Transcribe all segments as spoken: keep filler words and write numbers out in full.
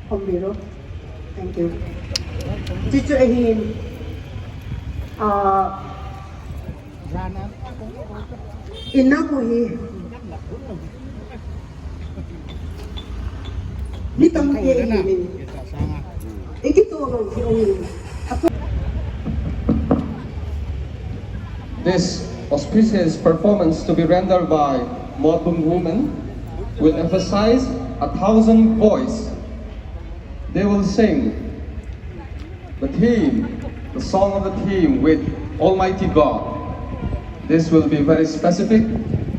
Khawm ve ro. Thank you. Chuchu ahin, ah, ina ko hi. Ni tam ke ahi ni. Iki to lo ki ong. This auspicious performance to be rendered by Motbung women will emphasize a thousand voice. They will sing the theme, the song of the theme with Almighty God. This will be very specific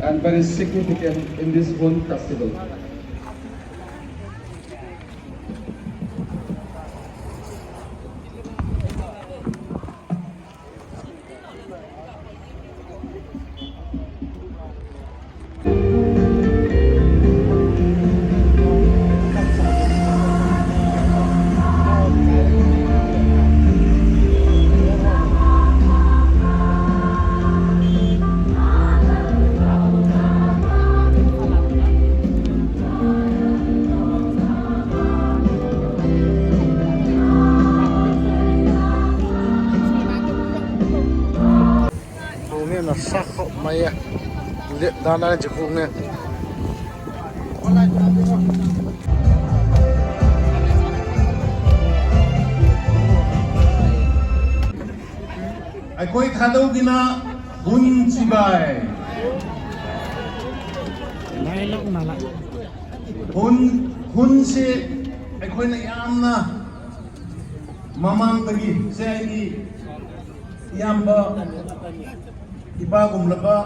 and very significant in this Hun festival. Hung e, nasa khop mai e. Let dan a chi hung e. ꯑꯩꯈꯣꯏ ꯊꯥꯗꯧꯒꯤꯅ ꯍꯨꯟ ꯁꯤꯕꯥꯏ꯫ ꯍꯨꯟ, ꯍꯨꯟꯁꯤ ꯑꯩꯈꯣꯏꯅ ꯌꯥꯝꯅ ꯃꯃꯥꯡꯗꯒꯤ, ꯁꯦ ꯑꯩꯒꯤ ꯏꯌꯥꯝꯕ, ꯏꯄꯥꯒꯨꯝꯂꯕ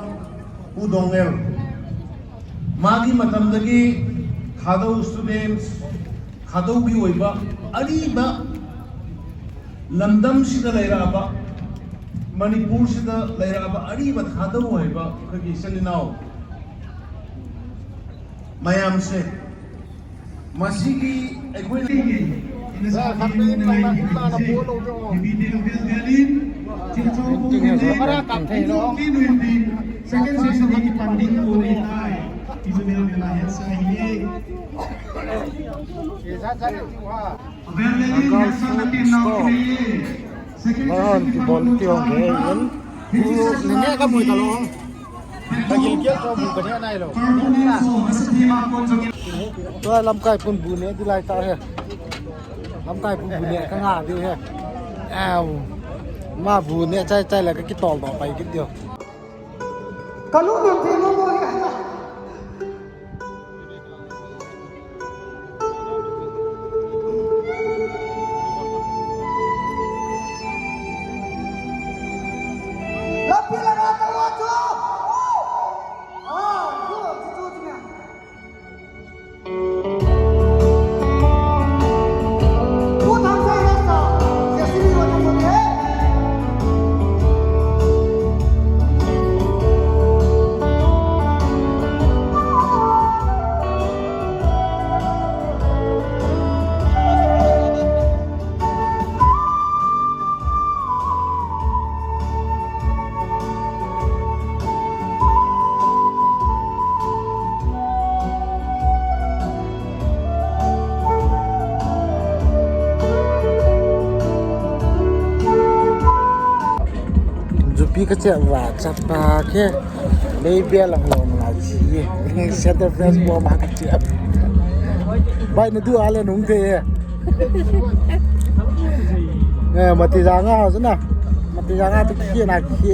ꯄꯨ ꯗꯣꯡꯉꯦꯜ, ꯃꯥꯒꯤ ꯃꯇꯝꯗꯒꯤ ꯊꯥꯗꯧ students, ꯊꯥꯗꯧꯒꯤ ꯑꯣꯏꯕ ꯑꯔꯤꯕ ꯂꯝꯗꯝꯁꯤꯗ ꯂꯩꯔꯛꯑꯕ, ꯃꯅꯤꯄꯨꯔꯁꯤꯗ ꯂꯩꯔꯛꯑꯕ ꯑꯔꯤꯕ ꯊꯥꯗꯧ ꯍꯥꯏꯕ ꯑꯩꯈꯣꯏꯒꯤ ꯏꯆꯤꯟ ꯏꯅꯥꯎ ꯃꯌꯥꯝꯁꯦ, ꯃꯁꯤꯒꯤ ꯑꯩꯈꯣꯏꯅ ꯏꯟꯗꯤꯄꯦꯟꯗꯦꯟꯁ ꯗꯦ ꯁꯦꯀꯦꯟ ꯁꯦꯁꯟꯒꯤ ꯄꯥꯟꯗꯤꯡ ꯑꯣꯏꯅ ꯏꯖꯨꯃꯦꯜ ꯃꯦꯂꯥ ꯍꯦꯛ ꯁꯥꯏꯌꯦ꯫ Girls' school. Mahon kibol ti hong he in. Nene ka mui ka long. Ka gilgel ko bu ka ne nai lo. Tua lamkai pun bu ne di lai ta he. Lamkai pun bu ne ka nga di he. Au. Ma bu ne chai chai la ka kitol ba pai kit dio. Ka lu dun ti mo mo he. Jupi ka che va chapa ke. Nei bia lang lo na chi. Center fresh bo ma ka che. Bai na du ale nung te. Eh, mati janga ha na. Mati janga tu ki na ki.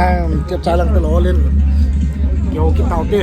Em, kep cha lang te lo len. Kyo ki tau te.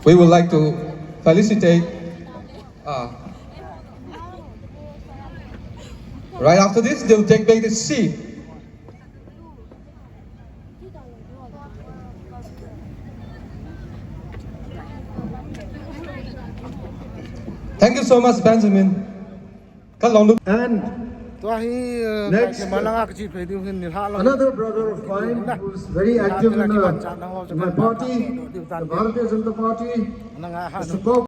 We would like to felicitate. Uh, right after this, they'll take back the seat. Thank you so much, Benjamin. Kalong lu. And tua hi, eh, next, another brother of mine who's very active in, uh, in my party, the Bharatiya Janata Party, Mister Pop.